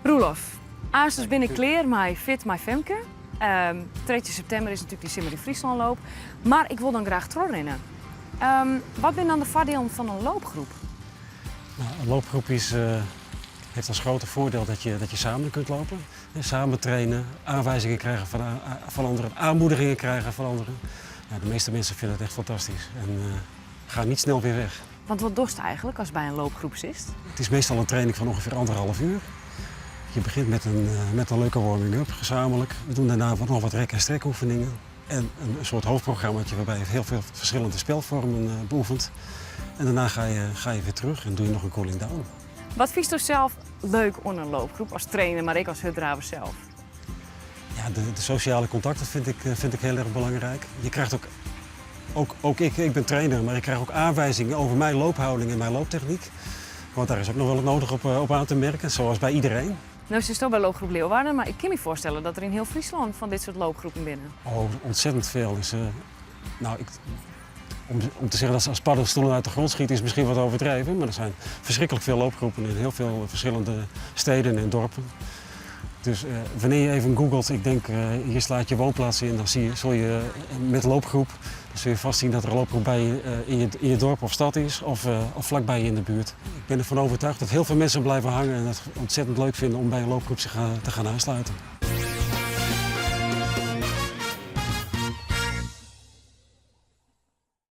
Roelof, aanstens bin ik klear mei Fit mei Femke. 13 septimber is natuerlik dy Simmer yn Fryslânloop. Mar ik wol dan graach trochrinne. Wat binne dan de foardielen fan in loopgroep? Nou, een loopgroep is, heeft als grote voordeel dat je samen kunt lopen. Samen trainen, aanwijzingen krijgen van anderen, aanmoedigingen krijgen van anderen. Ja, de meeste mensen vinden het echt fantastisch en gaan niet snel weer weg. Want wat dochst eigentlik ast by in loopgroep sitst? Het is meestal een training van ongeveer anderhalf uur. Je begint met een leuke warming-up gezamenlijk. We doen daarna nog wat rek- en strekoefeningen. En een soort hoofdprogrammaatje waarbij je heel veel verschillende spelvormen beoefent. En daarna ga je weer terug en doe je nog een cooling down. Wat fynsto sels leuk oan in loopgroep as trainer, mar ek as hurddraver sels? Ja, de sociale contacten vind ik heel erg belangrijk. Je krijgt ook, ook ik ben trainer, maar ik krijg ook aanwijzingen over mijn loophouding en mijn looptechniek. Want daar is ook nog wel het nodig op aan te merken, zoals bij iedereen. No sitsto by Loopgroep Leeuwarden, mar ik kin my foarstelle dat der yn hiel Fryslân fan dit soart loopgroepen binne. Oh, ontzettend veel. Dus, nou, om te zeggen dat ze als paddenstoelen uit de grond schieten is misschien wat overdreven. Maar er zijn verschrikkelijk veel loopgroepen in heel veel verschillende steden en dorpen. Dus wanneer je even googelt, ik denk je slaat je woonplaats in, dan zul je met loopgroep, dan zul je vast zien dat er een loopgroep bij je, in je dorp of stad is of vlakbij je in de buurt. Ik ben ervan overtuigd dat heel veel mensen blijven hangen en het ontzettend leuk vinden om bij een loopgroep zich te gaan aansluiten.